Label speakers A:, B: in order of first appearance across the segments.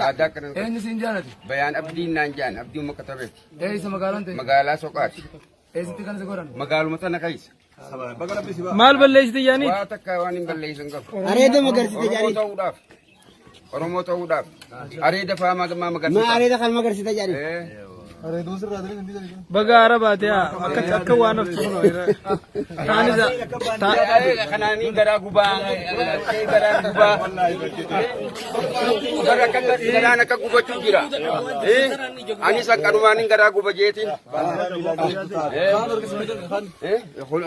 A: Aadaa akkana.
B: Eenyu siin jaalate?
A: Bayaan Abdiin naan jaan Abdiin makka tabeeti.
B: Eessa magaalaan ta'e?
A: Magaalaa Soqaati.
B: Eessatti kan si godhan?
A: Magaaluma tana keessa.
C: Maal balleessite jaaniit?
A: Waa takka waan hin balleessin qabu.
D: Areeda magarsite
A: Oromoo
D: jedhanii.
A: ta'uudhaaf. Oromoo ta'uudhaaf. Areeda faa maa
D: Maa
A: magarsita.
D: areeda kan magarsite jedhanii.
C: Baga aara baate haa akka akka waan haftu kun taanis
A: Kanaanii garaa gubaa. Garaa gubaa. Gara akka garaan akka gubachuu jira. Anis akkanumaan garaa guba jeetiin.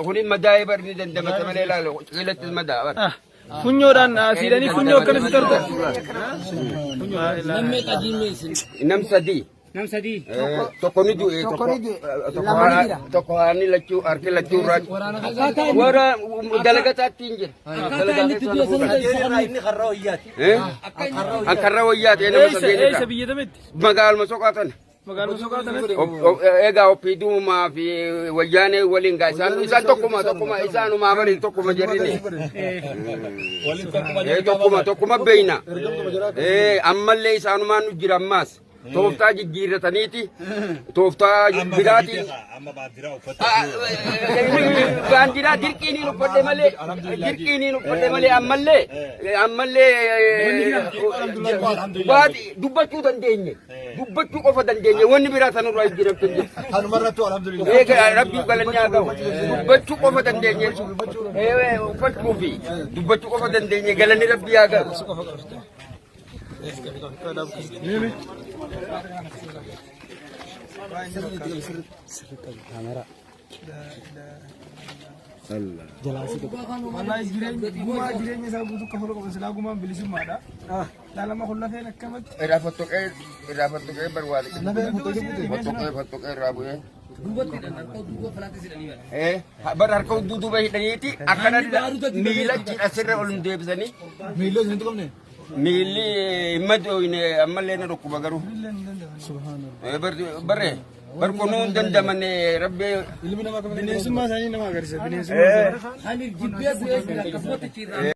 A: Kunin madaa'ee bar ni dandamata malee laala qilattis madaa bar.
C: Funyoodhaan siidhanii funyoo akkana si tarta.
A: Nam sadii.
D: Nam sadii.
A: Tokko ni du'e
D: Tokko ni du'e. Lama ni jira.
A: Tokko haani lachuu harki lachuu irraa. Warra dalagataatti hin jira. Dalagaa keessa na fuudhan. An karra wayyaa ta'e nama
C: Eessa
A: sadeen
C: eessa
A: irraa.
C: biyya tamitti?
A: Magaaluma soqaa tana.
C: Magaaluma soqaa tanatti.
A: Egaa oppiiduumaa fi wayyaanee waliin gaa isaan isaan tokkuma tokkuma isaanumaa bari tokkuma jedhini. Tokkuma tokkuma beeyna. Ammallee isaanumaan nu jira ammaas. Tooftaa jijjiirrataniiti tooftaa biraatiin.
E: Amma baandiraa uffata.
A: Baandiraa dirqiin uffadhe malee dirqiin uffadhe malee ammallee ammallee waati dubbachuu dandeenye dubbachuu qofa dandeenye wanni biraa sanarraa hin jiran hin jiru.
E: Kanumarrattu alhamdulillah.
A: Eega rabbii galanni haa ga'u dubbachuu qofa dandeenye uffachuu fi dubbachuu qofa dandeenye galanni rabbii haa ga'u.
C: Wallahi jireenya gumaa jireenya isaa guutuu kafaluu qaban silaa gumaan bilisummaadha. Laalama kun lafeen akkamatti
A: Irraa fottoqee irraa fottoqee barbaade. Fottoqee fottoqee irraa bu'ee. Bar harka duuba hidhaniiti akkana miila asirra ol hin deebisanii.
B: Miilli isinitti qabne?
A: Miilli hin madooyne ammallee na dhukkuba garuu. Barre bar kunuu hin dandamanne rabbi.
C: Bineensummaa isaanii nama agarsiisa. Bineensummaa isaanii.